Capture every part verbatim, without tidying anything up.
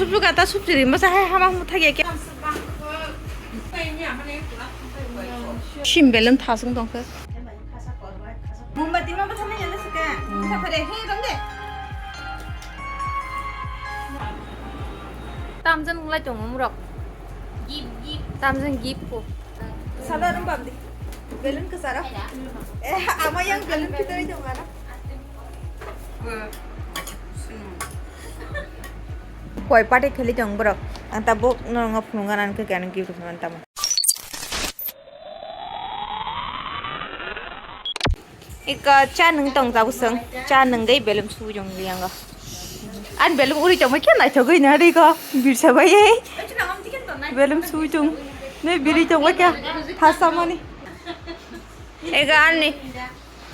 Subju kata subji ri masa hai hama hama thagi ke. Sim belum thasung tong khe. Mombati ma bwsa nai jala sika. Sa phare he dong de. Tamjani wng lai tongo umrok. Gift, gift. Tamjani gift ko. Sala rum bam di. Balloon kwcharo. Eh, ama yang balloon kitori tongo ano. Koi party kheli tong borok. Ang tabuk norok phunukna nang khe gift rwkhe man tamo. Ika cha nung tong tabuk sung. Cha nung dei belum su jong lianga. An belum uri tong khe naithogwi na ri ko. Birsa bai ei. Belum su jong. Nei biri tong khe. Thasamani. Ega anni.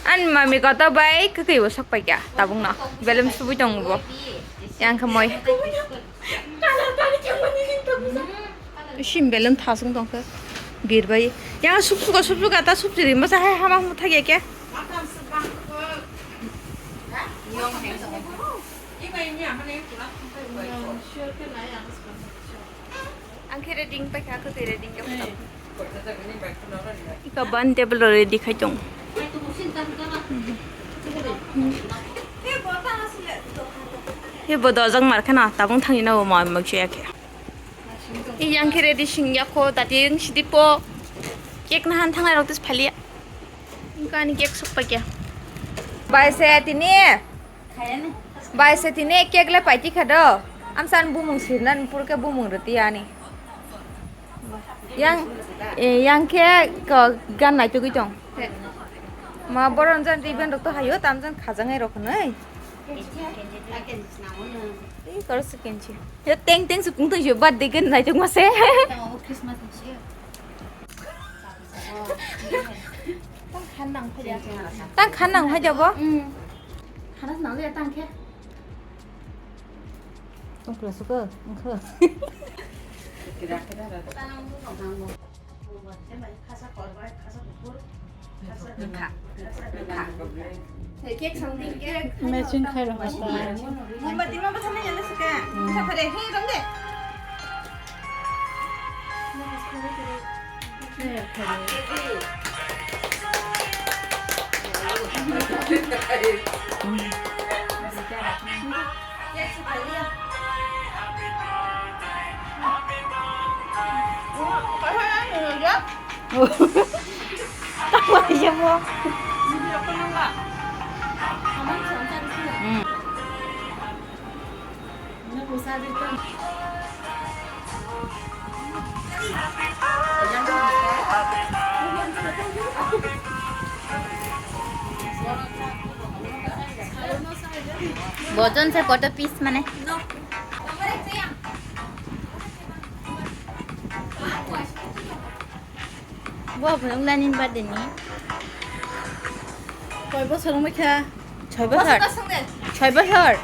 An mami koto bai kwkwi bo sok pai kya tabuk no. Belum subui tong bo. Yang khe moi. Sim belum thasung tong khe. Bir bai. Yang suk suka suk suka ta suk jiri masa hai hama hama thagi kya. Ang khe reading paikha, kwtwi reading khe. Ika ban table ro ready khai tong. He bo dojak mar khana tabung thangni na bo ma ma chaya khe. Yang khe ready sing ya kho, tati sidi po. Cake na han thangnai rok tis phalia. Ingka ani cake suk paikya. Bai se tini. Bai se tini cake le paiti kha do. Amsan bumung sirna pur ke bumung roti ani. Yang, eh, yang khe ko gan nai tugui tong. Ma boron jan riben rok to hayo tam jan khajangai rok nai. Ei kor se kenchi. Yo teng teng sukung tong jo birthday gan nai tugma se. Christmas ni se. Tang khan nang phai ya. Tang khan nang phai jabo. Hmm. Khana nang ya tang khe. Tong pula suka, engkha. Matching khai rok ta. Mombati ma bwsa nai jala sika. Sa phare he dong de. Tawa ya mo. Hmm. Bojon se koto piece mane? Bo bwrwng nani birthday ni. Koi bosor wngwi kha? Choi bosor. Choi bosor.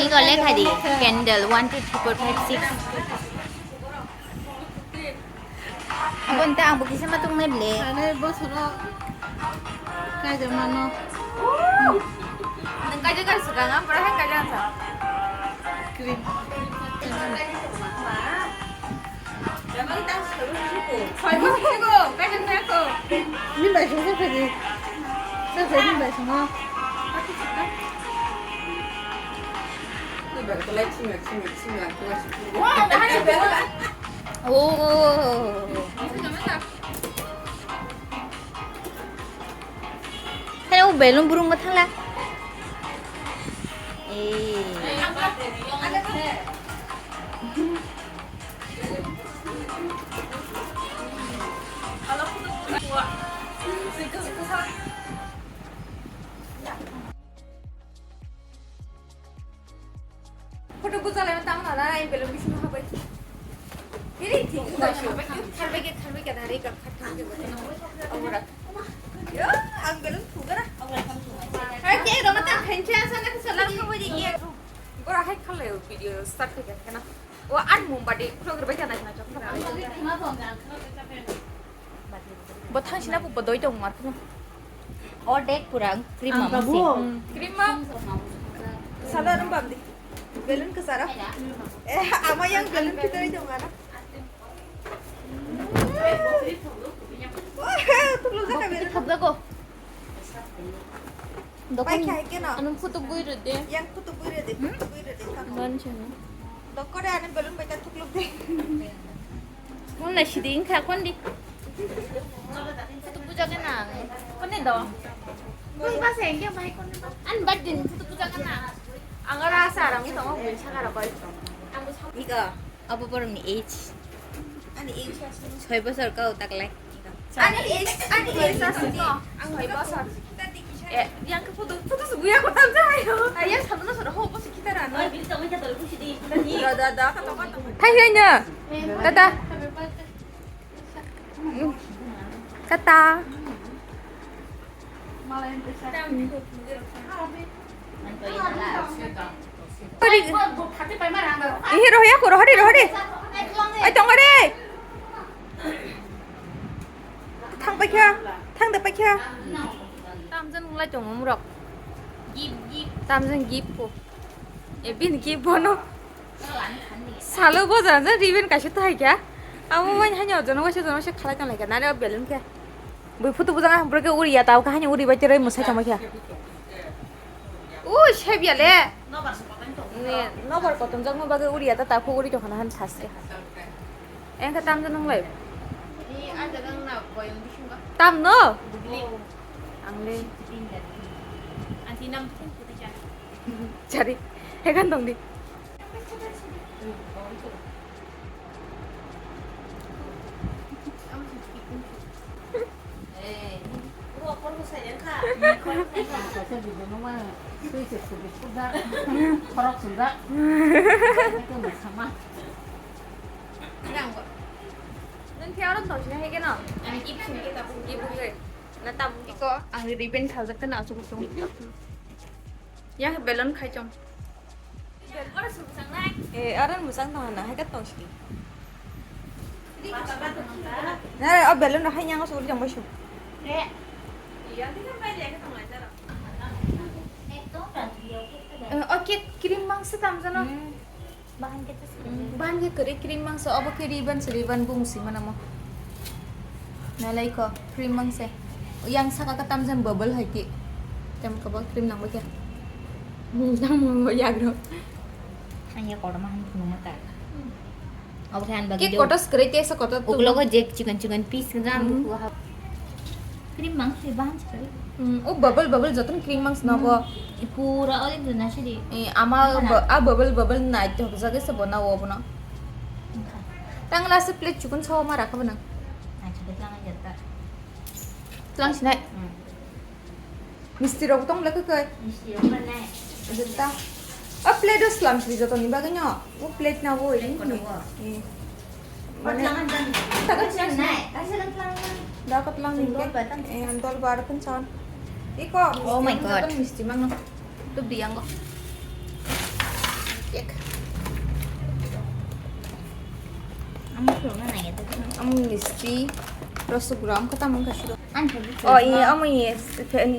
Ego lekha di. Candle one, two, three, four, five, six. Abo nte ang bo kisa ma tung nai ble. Ane bosoro kaijak mano. Nang kaijak ka swkang, ang pura hai kaijak sa. Cream. Soi mo sini ko, kaijak na ko. Ni bai sung sa phai di. Sa phai ni bai sung. Ni bai ko lai ching ching ching. Wow, bahai. Oh. Hello, belum burung mo thangla. Eh. Photo bujalai tang na na, ai belum bisingo habai. Ini thik bujalai habai. Kharbai ke, kharbai ke, dari ka khat thang ke. Amora. Yo, ang belum thugara. Hai ke, roma ta khenche asa na ke salam ko bari ye. Gora hai khalai video start ke kana. O an mum badi program bai kana kana chok. Bo thang sina bo bodoi tong mar khno. O dek pura cream. Ang mama babu. Si. Cream ma. Sala rum bam di. Balloon kwcharo. Eh, ama yang balloon kwcharo dong ano. Wah, tukluk jaka balloon. Thapjago. Bai khai keno. Ano photo bui rwdi. Yang photo bui rwdi, hmm? Photo bui rwdi. Ban chano. Dokore ano balloon bai ta tukluk de. Wng lai sidi wngkha kondi. Photo puja gana. Kondi do. Wng ba se engke bai kondi ba. An birthday ni photo puja gana. Ang ora asa arang ni tongo bui saka rok oi. Iko abo borok ni age. Ani age asli. Soi bosor kau taklai. Ani age, ani age asli. Ang soi bosor. Eh, yang ke photo, photo se buya ko tam jai. Ayah, sabo na soro ho, photo kita rano. Oi, bini tongoi jatol pusi di. Da, da, da, kata, kata. Hai, hai, nya. Tata. Tata. Ih, roh ya, roh di, roh di. Ai, tong di. Thang paikha, thang de paikha. Tamjani wngla tongo umrok. Tamjani gift po. E bini gift bono. Salo boja je ribbon kaisa thai kha. Amo wai hani ojono waisa jono waisa khalai tong lai kha. Nare o balloon khe. Bui photo bujang ah, bro khe uri ya tau kha hani uri bai tere musai tong kha. Ui, sebya le. Ne, nobar kotom jakma bagwi uri ya ta, ta phuk uri tongkha na han saste. Engkha tam janang lai. Tam no? Ang le. Chari. Hekan tong di. Nang khe oro tongsi hai khe no? Gift sini kita bung. Gift bung. Na tam iko ang ribbon thajak khe na asuk asuk. Yang balloon khai chong. Eh, aran musang tong hana, hai ka tong sini. Nare, o balloon hai yang asuk jang basu. Eh, o cake cream mang se tam jano. Bahan khe kwrwi cream mang se, obo khe ribbon se, ribbon bung si mano mo. Nalai ko cream mang se. Yang saka ka tamjani bubble hai ki. Tem ko bo cream nang ba khe. Tamo yagro. Ang ya kotor ma han phunuk ma ta. Obo khe ang bagwi. Cake kotor se kwrwi, tesa kotor. Ukulogo je chikon chikon piece jang buku ha. Cream mang se bahan se. Hmm, o bubble bubble joton cream mang se nogo. Pura oil duna sidi. Eh, ama a bubble bubble nai to jage se bona o bono. Tang last plate chukun so ma rakha bana. Tlang sinai. Misti rok tong le kai. Misti rok nai. Jutta. A plate o slam sidi joton ni bagwi no. O plate na o ini. Mane, taga chang nai, taga chang nai. Da ka tlang ni ke. Eh, ang dol bar kan chan. Iko, oh my God, misti mang no. Tu biang ko. Cake. Ang misti. Rosogula, ang kata mang ka shiro. Oh, iya, amo iya.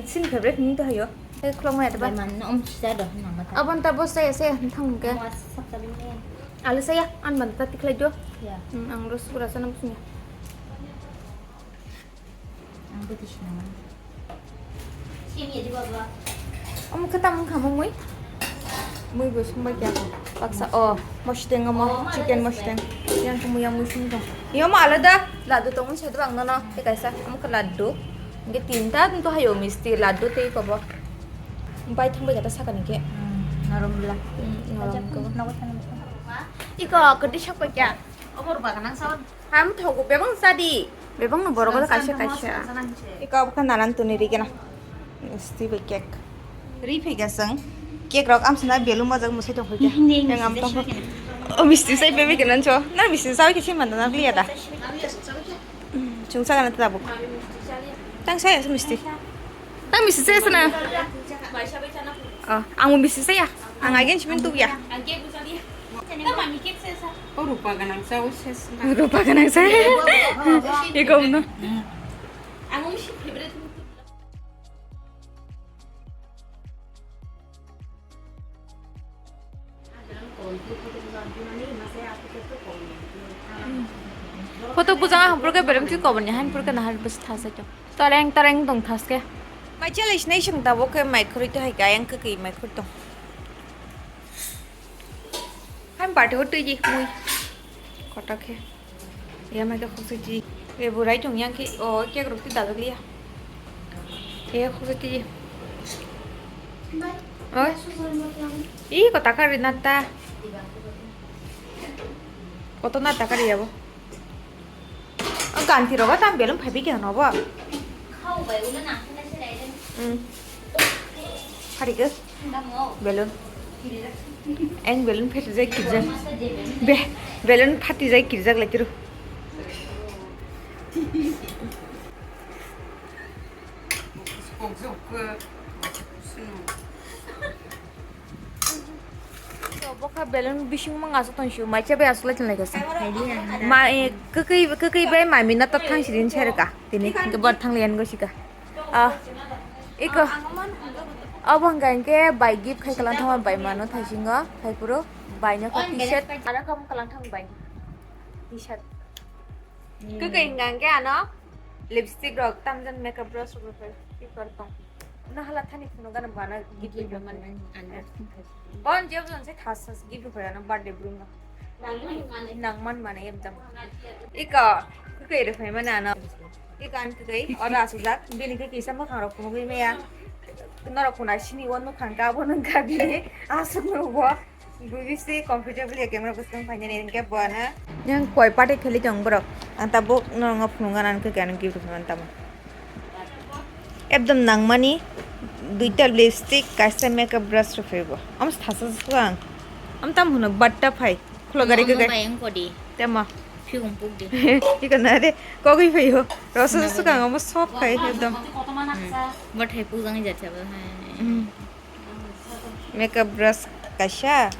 Sin favorite ni to hayo. Hai, klong ya, tebak. Man, no, um, sisa doh, nang kata. Abon ta bos saya, saya, thang ke. Alu saya, an ban ta tikhlai jo. Ya. Hmm, ang rosogula sana bus ni. Ang beti sinang. Sini ya, di baba. Om kata mung kama mui. Mui bus mbai kya. Paksa, oh, mositeng mo, chicken mositeng. Yang kamu yang mui sini dong. Yo mo alada, ladu tong saya doang nono. Ekaisa, am ke ladu. Nge tinta tentu hayo misti ladu tei kobo. Bai thang bai kata saka ni ke. Hmm, norom bla. Hmm, norom ko. Iko kedi sapa kya? Omor bagan ang sawan. Ham thogo bebang sadi. Bebang no borok kaisa kaisa. Iko abkha nanan tuni ri kena. Misti bai cake. Ri phai gasang. Cake rok amsana belu majak musai tong phai kya. Yang am tong. O misti sai bebe kenan cho. Na misti sai kisi mana na liya da. Chung sa kana tabuk. Tang saya misti. Tang misti saya sana. Oh, ang misti saya. Ang again simin tu ya. Oh, rupa ganang sa, oh, ses na. Rupa ganang sa. Ikaw na. Ang favorite mo. Photo bujang ang purke belum ti kobor ni han purke nahar bus thasa to. Tareng tareng dong thaske. Mai chele sinai sung tabok ke mai khurui to hai kayang ke kai mai khur to. Han party ho tui di mui. Kota khe. Ya mai ka khosoi di. E burai tong yang ke o ke group ti dalak liya. E khosoi di. Oi. Ih, kota kari nata. Koto nata kari yabo. O ganti rogo tam belum phabi ke hano bo. Khau bai ulo nang khana se rai de. Hmm. Hari ke? Belun. Eng belun phetijak kirjak. Be, belun phatijak kirjak lai tiru. Bokha belun bising mang asuk tong siu, mai chabai asuk lai tong lai kasa. Ma, eh, kwkwi, kwkwi bai mami na ta thang sirin serka. Tini, ke bar thang lian go sika. Ah, iko. Abo hwnkha hwnkhe bai gift khai kalang thangma bai mano thaisingo, khai phuru bai no kha t-shirt, aro kha kalang thang bai t-shirt. Kwkwi hwnkha hwnkhe ano lipstick rok, tamjani makeup brush rok rwphai, tei kor tong. No hala thani phunukgano bana gift rwphai mano. Bon jeb jang se thas thas gift rwphai ano birthday brumno. Nangman mane ekdam. Iko, kwkwi rwphai mano ano. Iko ani kwkwi, oro asukjak, bini khe kisa mwkhang rok phunugwi maya. Norok kuna sini o nukhang ka, abo nungkha bini asuk nugo. Bisi comfortable ya camera bwskango phainani hinkhe bo ano. Yang koi party kheli tong borok. Ang tabuk norokno phunukgana hinkhe gift rwphai mano tamo. Ekdom nangmani duita lipstick, kaisa makeup brush rwphai bo. Amo thasa swkang. Am tam hwno batta phai. Khulogari amo kwkwi. Bai wngkha di. Tamo. Phiyung puk di. Iko na de, kogwi phaio. Rosa swkang amo soft khai ekdom. Bathai pujang jatha bo hai. Hmm. Makeup brush kaisa.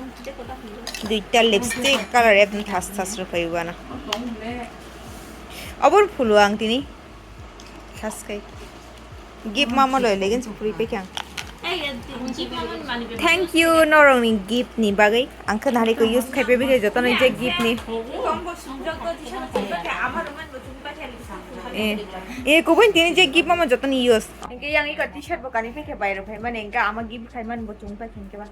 Duita lipstick color ekdom thas thas rwphai uana. Obor phulu ang tini. Thas khai. Gift mama loi legin song puri pekang. Thank you norokni gift ni bagwi. Ang khe nari ko use khai pebi joto ni je gift ni. Eh, eh, kubun tini je gift mama joto ni use. Hingke yang iko t-shirt bo kani pekhe bai rok phai mani hingke ama gift khai man bo chung pai hingke ba.